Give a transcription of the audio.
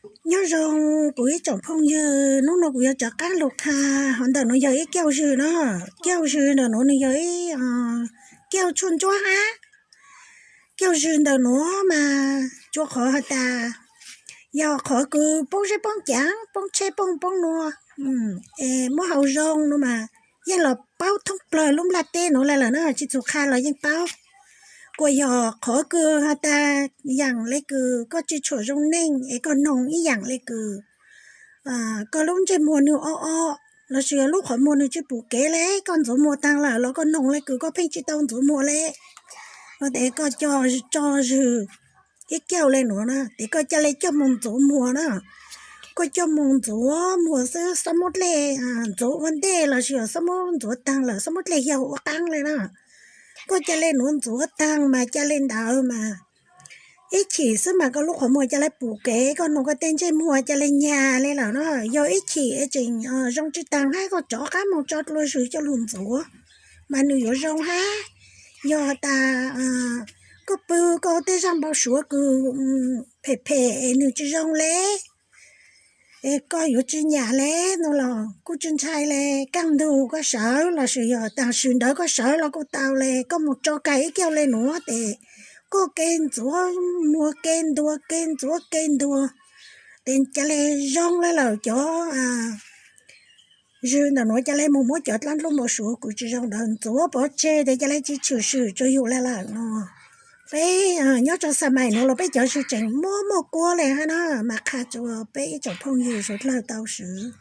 Nyob zoo kuv ib tsoom phooj ywg, hnub no kuv yuav rov qab los qha, hov ntawm no yog ib kauj zwg na. Kauj zwg ntawm no nws yog ib kauj tshuaj ntsuab hab. Kauj zwg ntawm no mas tsuas qhov has tas yog qhov kws poob zeb poob caav, poob tsheb poob poob nua, es muab haus zoo no mas yeej los paub thoob plawg lub nplaj teb no le lawm na, tsi txhum qha los yeej paub. Kuas yog qhov kws has tas yaam le kws koj tsi tshua zoo neej es koj noog ib yaam le kws koj lub ntsej muag nwg o o, lossis yog lub qhov muag nwg tsi pum kev le, koj ntxuav muag taag lawm los koj noog le kws koj pheej tsi tau ntxuav muag le, no tes koj coj tso zwg ib kauj le nuav na, tes koj ca le coj moog ntxuav muag na. Koj coj moog ntxuav muag xwb, xob muab dlej ntxuav ua ntej lossis yog xob muab ntxuav taag lawm xob muab dlej xyaug ua qaab le na. Koj ca le nuav ntxuav taag mas ca le ntawd mas ib chim xwb mas koj lub qhov muag ca le pum kev, koj noog koj tej ntsej muag ca le nyag le lawm na. Yog ib chim es tseem zoo tsi taag hab koj rov qab moog tso dlua zwg coj lug ntxuav mas nwg yuav zoo hab. Yog has tas koj pw koj tej zaaj npau suav kws phem phem es nwg tsi zoo le, es koj yuav tsi nyam le no los kuj tsi ntshai le. Kaaj ntug koj sawv lossis yog taag swm ntawd koj sawv los kuj tau le, koj moog tso kag ib kauj le nuav tes koj ke ntxuav muag ke ntua ke ntxuav ke ntua, tes ca le zoo le lawm. Cov zwg ntawm nuav ca le moog muab cov dlaab dlub npau suav kws tsi zoo ntawd ntxuav pov tseg tes ca le tsi tshwm sim rua yug le lawm no. Peb nyob rua xa mais nuav los peb cov zwg tseem muaj muaj kuab le hab na, mas qha rua peb ib tsoom phooj ywg suav dlawg tau swv.